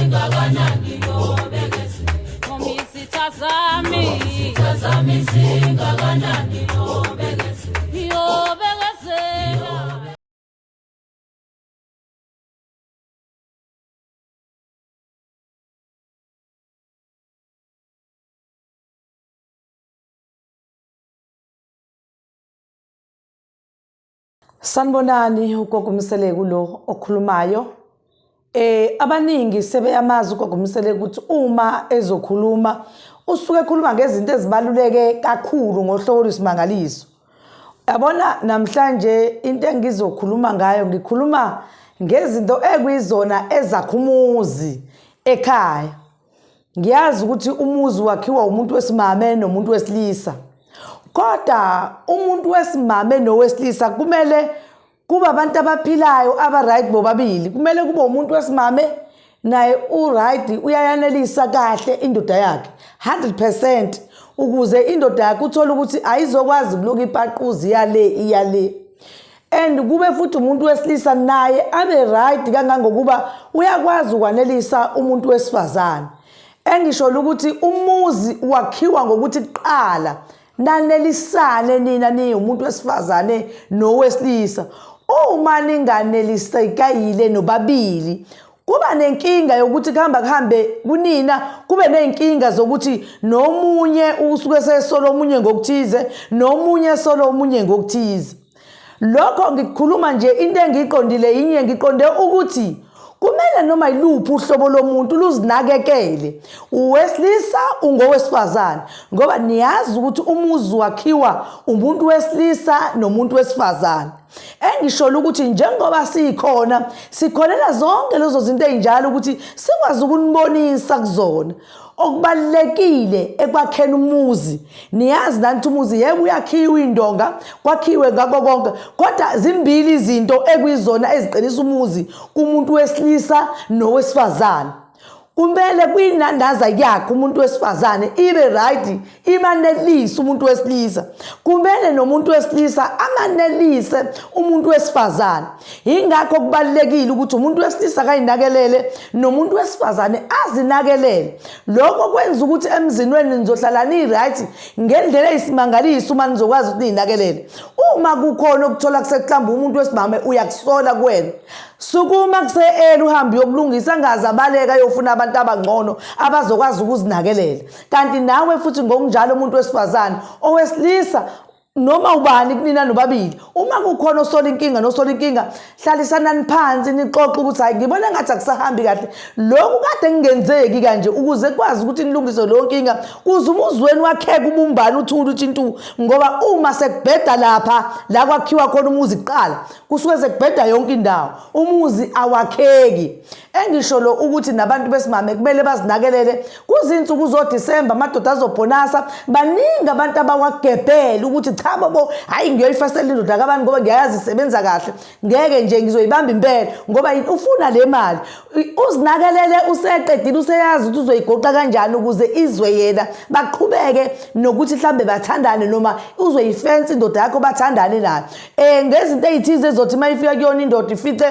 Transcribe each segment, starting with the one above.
zingakanani nobekezela. Noma izitha zami. Izitha zami zingakanani nobekezela. Ngiyobekezela. Sanibonani, uGogo Mseleku lo okhulumayo. Abaningi sebeyamazi uGogo Mseleku ukuthi uma ezokhuluma usuke ekhuluma ngezinto ezibaluleke kakhulu ngohlobo lwesimangaliso. Yabona namhlanje into engizokhuluma ngayo, ngikhuluma ngezinto ekuyizona ezakha umuzi ekhaya. Ngiyazi ukuthi umuzi wakhiwa umuntu wesimame nomuntu wesilisa. Kodwa umuntu wesimame nowesilisa kumele kuba abantu abaphilayo, aba-right bobabili. Kumele kube umuntu wesimame naye u-right, uyayanelisa kahle indoda yakhe 100%, ukuze indoda yakhe uthole ukuthi ayizokwazi ukuloku ipaquza iyale iyale. And kube futhi umuntu wesilisa naye abe right kangangokuba uyakwazi ukwanelisa umuntu wesifazane. Engisho ukuthi umuzi wakhiwa ngokuthi kuqala nanelisane nina niwumuntu wesifazane nowesilisa. Uma ninganelisekile nobabili, kuba nenkinga yokuthi kuhamba kuhambe kunina kube ney'nkinga zokuthi nomunye usuke sesola omunye ngokuthize, nomunye sola omunye ngokuthize. Lokho ngikukhuluma nje, into engiyiqondile yinye, ngiqonde ukuthi kumele noma yiluphi uhlobo lomuntu luzinakekele, uwesilisa ungowesifazane, ngoba niyazi ukuthi umuzi wakhiwa umuntu wesilisa nomuntu wesifazane. Engisholo ukuthi njengoba sikhona, sikhonela zonke lezo zinto ey'njalo ukuthi sikwazi ukunibonisa kuzona okubalulekile ekwakheni umuzi. Niyazi nani umuzi, yebo, uyakhiwa indonga, kwakhiwe ngakho konke, kodwa zimbili izinto ekuyizona eziqinisa umuzi kumuntu wesilisa nowesifazane. Kumele kwinandaza yakhe umuntu wesifazane ibe right, imanelise umuntu wesilisa. Kumele nomuntu wesilisa amanelise umuntu wesifazane. Yingakho kubalulekile ukuthi umuntu wesilisa akayinakelele nomuntu wesifazane azinakelele. Lokho kwenza ukuthi emzini wenu nizohlala ni-right ngendlela eyisimangaliso uma nizokwazi ukuthi niyinakelele. Uma kukhona okuthola kusehlamba umuntu wesimame uyakusola kuwena, sukuma kuse-eli uhambe uyokulungisa, angaze abaleka ayofuna abantu abangcono abazokwazi ukuzinakelela. Kanti nawe futhi ngokunjalo umuntu wesifazane, owesilisa, noma ubani kunina nobabili, uma kukhona osola inkinga nosola inkinga, hlalisanani phansi nixoxe ukuthi hayi, ngibona ngathi akusahambi kahle lokhu kade kungenzeki kanje, ukuze kwazi ukuthi nilungise leyo nkinga, kuze umuzi wenu wakheke ubumbane, uthule uthi ntu. Ngoba uma sekubheda lapha la kwakhiwa khona umuzi kuqala, kusuke sekubheda yonke indawo, umuzi awakheki. Engisho lo ukuthi nabantu besimame kumele bazinakelele. Kuzinsuku zoDisemba, amadoda azobhonasa, baningi abantu abawagebhele ukuthi cha bobo, hhayi, ngiyoyifasela indoda kabani ngoba ngiyayazi isebenza kahle, ngeke nje ngizoyibamba impela, ngoba ufuna le mali. Uzinakelele, useqedile, useyazi ukuthi uzoyigoqa kanjani ukuze izwe yena, baqhubeke nokuthi mhlambe bathandane, noma uzoyifensa indoda yakho bathandane nayo ngezinto ey'thize ezothi uma ifika kuyona indoda ifice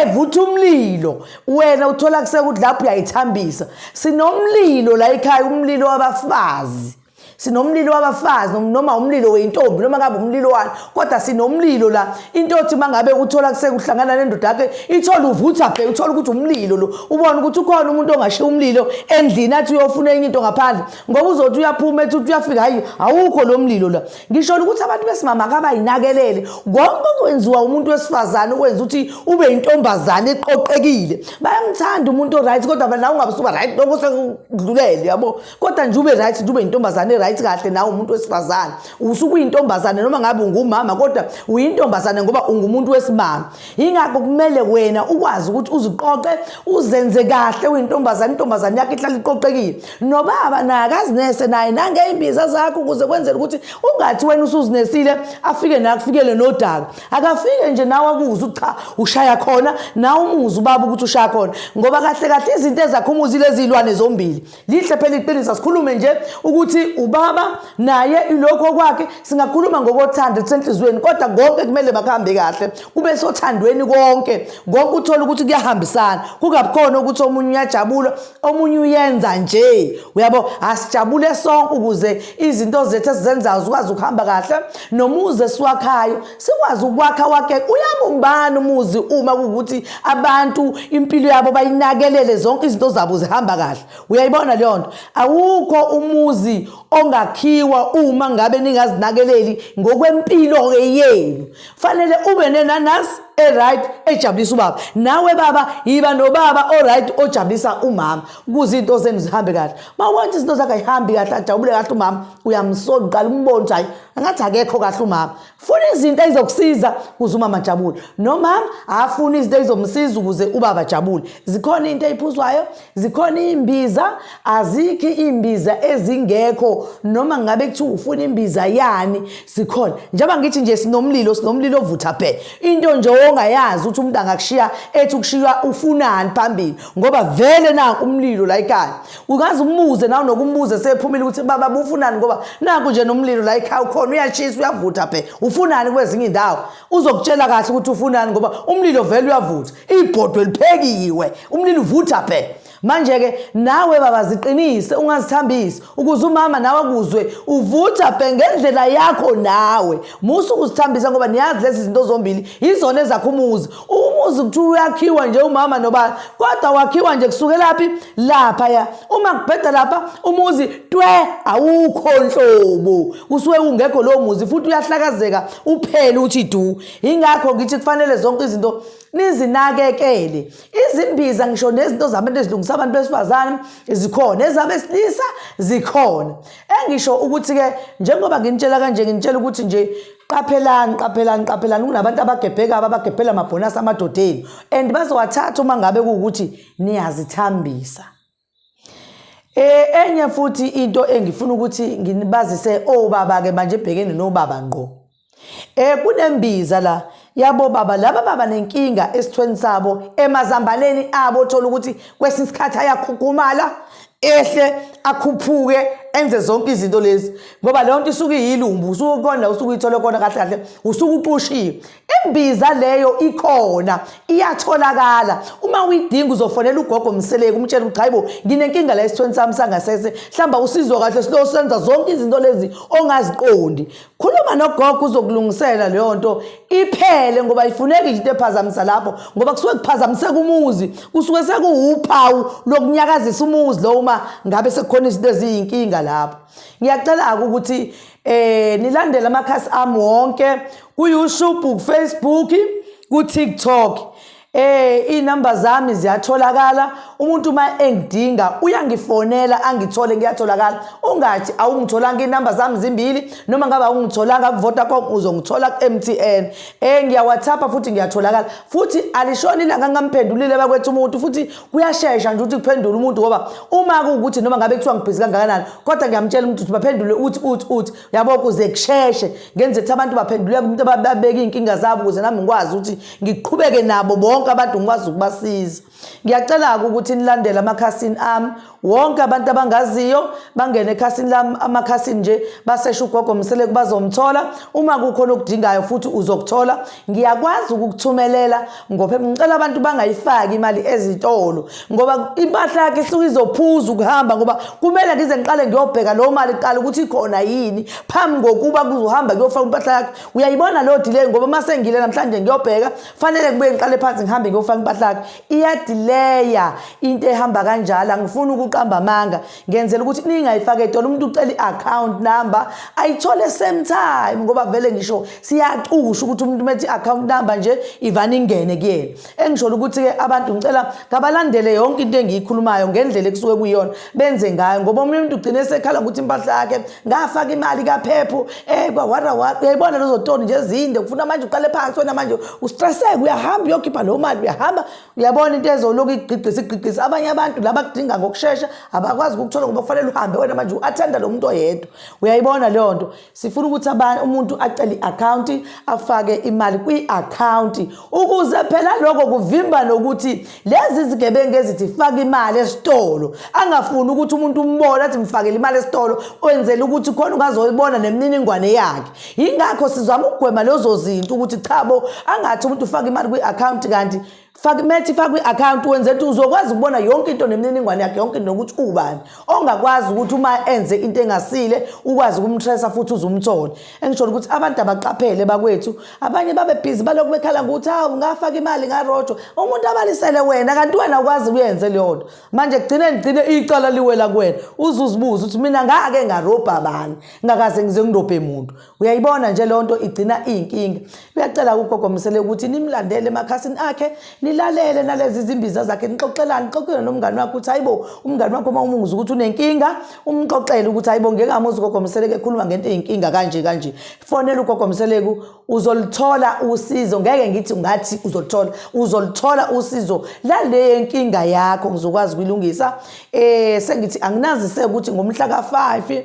evutha umlilo, wena uthola kusekuthi lapho uyayithambisa. Sinomlilo la ekhaya, umlilo wabafazi. Sinomlilo wabafazi noma umlilo weyintombi noma ngabe umlilo wani, kodwa sinomlilo la. Into othi mangabe uthola kusekuhlangana nendoda yakhe, ithola uvutha bhe, uthola ukuthi umlilo lo, ubone ukuthi ukhona umuntu ongashiya umlilo endlini athi uyofuna enye into ngaphandle, ngoba uzothi uyaphuma ethi uthi uyafika, hayi, awukho lo mlilo la. Ngisho ukuthi abantu besimama akabayinakelele konke okwenziwa umuntu wesifazane ukwenza ukuthi ube intombazane eqoqekile. Bayamthanda umuntu o-right, kodwa nawe ungabe usuba right, lokho sekudlulele, yabo, kodwa nje ube right nje, ube intombazane right kahle nawe umuntu wesifazane. Usuke uyintombazane noma ngabe ungumama, kodwa uyintombazane ngoba ungumuntu wesimame. Yingakho kumele wena ukwazi ukuthi uziqoqe, uzenze kahle uyintombazane, intombazane yakho ihlala iqoqekile. Nobaba naye akazinese naye nangey'mbiza zakho, ukuze kwenzele ukuthi ungathi wena usuzinesile afike naye akufikele nodaka. Akafike nje nawe akuze ukuthi cha, ushaya khona, nawe umuze ubaba ukuthi ushaya khona, ngoba kahle kahle izinto ezakha umuzi lezi iy'lwane zombili. Lihle phela iqiniso, asikhulume nje ukuthi ubaba Ubaba naye ilokho kwakhe. Singakhuluma ngokothando kusenhliziyweni, kodwa konke kumele bakuhambe kahle, kube sothandweni konke konke, uthole ukuthi kuyahambisana, kungabikhona ukuthi omunye uyajabula, omunye uyenza nje, uyabo. Asijabule sonke ukuze izinto zethu esizenzayo zikwazi ukuhamba kahle, nomuzi esiwakhayo sikwazi ukwakha wakhe. Uyabumbana umuzi uma kuwukuthi abantu impilo yabo bayinakelele, zonke izinto zabo zihamba kahle. Uyayibona leyo nto? Awukho umuzi ongakhiwa uma ngabe ningazinakeleli ngokwempilo-ke yenu. Fanele ube nenanasi e-right ejabulisa ubaba, nawe baba yiba nobaba o-right ojabulisa umama, ukuze izinto zenu zihambe kahle. Uma ubona izinto zakhe ayihambi kahle, ajabule kahle umama, uyamsola, uqala umbone ukuthi hayi, angathi akekho kahle umama. Funa izinto ezizokusiza ukuze umama ajabule, nomama afuna izinto ezizomsiza ukuze ubaba ajabule. Zikhona into eyiphuzwayo, zikhona iy'mbiza, azikho iy'mbiza ezingekho. Noma ngabe kuthiwa ufuna imbiza yani, zikhona. Njengoba ngithi nje sinomlilo, sinomlilo ovutha bhe. Into nje ongayazi ukuthi umuntu angakushiya ethi ukushiywa ufunani phambili, ngoba vele nanku umlilo la ekhaya. Ungaze umbuze nawe nokumbuza sephumile ukuthi baba ufunani, ngoba nanku nje nomlilo la ekhaya ukhona, uyashisa, uyavutha bhe, ufunani kwezinye iy'ndawo? Uzokutshela kahle ukuthi ufunani, ngoba umlilo vele uyavutha, ibhodwe liphekiwe, umlilo uvutha bhe. Manje-ke nawe baba ziqinise, ungazithambisi, ukuze umama nawe akuzwe uvutha bhe ngendlela yakho. Nawe musa ukuzithambisa, ngoba niyazi lezi zinto zombili yizona ezakha umuzi. Umuzi kuthiwa uyakhiwa nje umama nobaba, kodwa wakhiwa nje kusukelaphi? Lapha. Uma kubheda lapha umuzi twe, awukho nhlobo, kusuke kungekho lowo muzi, futhi uyahlakazeka uphele uthi du. Ingakho ngithi kufanele zonke izinto nizinakekele. Izimbiza, ngisho nezinto zabantu ezilungisa abantu besifazane zikhona, ezabesilisa zikhona. Engisho ukuthi-ke njengoba nginitshela kanje, nginitshela ukuthi nje qaphelani, qaphelani, qaphelani. Kunabantu abagebhekayo, abagebhela amabhonasi amadodeni, and bazowathatha uma ngabe kuwukuthi niyazithambisa. Enye futhi into engifuna ukuthi nginibazise obaba ke manje, ebhekene nobaba ngqo. Kunembiza la yabo baba laba baba nenkinga esithweni sabo, emazambaleni abo, othola ukuthi kwesinye isikhathi ayakhukhumala, ehle akhuphuke, enze zonke izinto lezi, ngoba leyo nto isuke iyilumbu, usuke khona, usuke uyithole khona kahle kahle, usuke ucushiwe. Imbiza leyo ikhona, iyatholakala. Uma uyidinga uzofonela ugogo Mseleki, umtshela ukuthi hayibo, nginenkinga la esithweni sami sangasese, hlamba usizwa kahle silo senza zonke izinto lezi ongaziqondi. Khuluma nogogo, uzokulungisela leyo nto iphele, ngoba ifuneki into ephazamisa lapho, ngoba kusuke kuphazamiseka umuzi, kusuke sekuwuphawu lokunyakazisa umuzi lo uma ngabe sekukhona izinto eziyinkinga lapho. Ngiyacela-ke ukuthi nilandele amakhasi ami wonke ku-YouTube, ku-Facebook, ku-TikTok. Iy'namba zami ziyatholakala, umuntu uma engidinga uyangifonela angithole, ngiyatholakala. Ungathi awungitholanga, iy'namba zami zimbili. Noma ngabe awungitholanga ku-Vodacom, uzongithola ku-MTN. Ngiya-WhatsApp futhi ngiyatholakala futhi, alishoni ilanga ngingamphendulile bakwethu umuntu. Futhi kuyashesha nje ukuthi kuphendule umuntu, ngoba uma kuwukuthi noma ngabe kuthiwa ngibhizi kangakanani, kodwa ngiyamtshela umuntu ukuthi baphendule uthi uthi uthi, yabo, kuze kusheshe. Ngenze ukuthi abantu baphenduleke, umuntu babeke iy'nkinga zabo, ukuze nami ngikwazi ukuthi ngiqhubeke nabo bonke abantu, ngikwazi ukubasiza. Ngiyacela-ke ukuthi nilandele amakhasini ami wonke. Abantu abangaziyo bangene ekhasini lami, amakhasini nje, baseshe ugogo Mseleku, bazomthola. Uma kukhona okudingayo futhi uzokuthola, ngiyakwazi ukukuthumelela ngoba ngicela abantu bangayifaki imali ezitolo, ngoba impahla yakhe isuke izophuza ukuhamba, ngoba kumele ngize ngiqale ngiyobheka leyo mali kuqala ukuthi ikhona yini phambi kokuba kuzohamba kuyofaka impahla yakho. Uyayibona leyo delay? Ngoba uma sengile namhlanje ngiyobheka, fanele kubuye ngiqale phansi ngihambe ngiyofaka impahla yakho. Iyadileya into ehamba kanjalo. Angifuni ukuqamba amanga, ngenzela ukuthi ningayifaki etolo. Umuntu ucela i-account number ayithole same time, ngoba vele ngisho siyacusha ukuthi umuntu methi i-account number nje ivane ingene kuyena. Engisho ukuthi-ke abantu ngicela kabalandele yonke into engiyikhulumayo ngendlela ekusuke kuyiyona, benze ngayo, ngoba omunye umuntu ugcine esekhala ukuthi impahla yakhe ngafaka imali kaphepho kwawara wara. Uyayibona lezo toni nje ezinde, kufuna manje uqale phansi wena, manje ustresseke, uyahamba uyokhipha leyo mali, uyahamba, uyabona into ezoloku igqigqisa igqigqisa. Ukuyilungisa. Abanye abantu laba kudinga ngokushesha abakwazi ukukuthola ngoba kufanele uhambe wena manje u-athenda lo muntu oyedwa. Uyayibona leyo nto? Sifuna ukuthi umuntu acele i-akhawunti, afake imali kwi-akhawunti, ukuze phela lokho kuvimba nokuthi lezi zigebengu ezithi faka imali esitolo, angafuni ukuthi umuntu umbone athi mfakele imali esitolo, wenzela ukuthi khona ungazoyibona nemininingwane yakhe. Yingakho sizama ukugwema lezo zinto, ukuthi chabo, angathi umuntu ufaka imali kwi-akhawunti, kanti faka methi faka kwi-akhawunti, wenze ukuthi uzokwazi ukubona yonke into nemininingwane yakhe yonke into, nokuthi ubani ongakwazi ukuthi uma enze into engasile ukwazi ukumtrace futhi uzumthole. Engisho ukuthi abantu abaqaphele bakwethu. Abanye babe busy balokhu bekhala ngokuthi hawu, ngafaka imali, ngarojwa. Umuntu abalisele wena, kanti wena ukwazi uyenze leyo nto. Manje kugcine ngigcine icala liwela kuwena, uze uzibuze ukuthi mina ngake ngarobha bani, ngakaze ngize ngirobhe muntu. Uyayibona nje leyo nto igcina iyinkinga. Uyacela ugogo Msele ukuthi nimlandele emakhasini akhe, nilalele nalezi zimbiza zakhe, nixoxelane, nixoxele nomngani wakho ukuthi hayibo, umngani wakho uma umuzwa ukuthi unenkinga, umxoxele ukuthi hayibo, ngeke amuzwe ugogo Mseleku ekhuluma ngento eyinkinga kanje kanje. Fonela ugogo Mseleku, uzolithola usizo. Ngeke ngithi ungathi uzolithola, uzolithola usizo laleyo nkinga yakho, ngizokwazi ukuyilungisa. Sengithi anginazise ukuthi ngomhla ka-5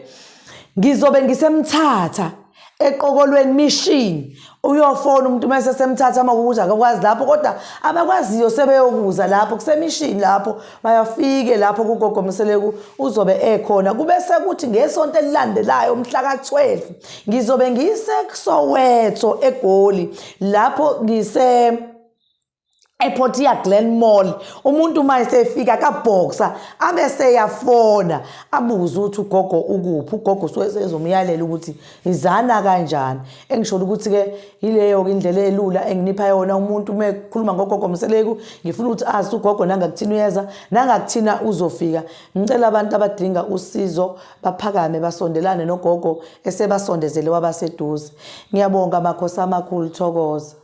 ngizobe ngisemthatha eqokolweni mission. Uyofona umuntu mase semthatha uma kuwukuthi akakwazi lapho, kodwa abakwaziyo sebeyokuza lapho kusemishini, lapho bayafike lapho kugogo Mseleku, uzobe ekhona. Kube sekuthi ngesonto elilandelayo umhla ka-12 ngizobe ngiseSoweto, eGoli, lapho ngise ePortia Glen Mall. Umuntu uma esefika kaBoxer abe seyafona abuze ukuthi ugogo ukuphi. Ugogo usuke sezomyalela ukuthi izana kanjani. Engisho ukuthi-ke yileyo-ke indlela elula enginipha yona. Umuntu uma ekhuluma ngogogo Mseleku, ngifuna ukuthi azi ugogo nangakuthina uyeza, nangakuthina uzofika. Ngicela abantu abadinga usizo baphakame, basondelane nogogo esebasondezele wabaseduze. Ngiyabonga, makhosi amakhulu, thokoza.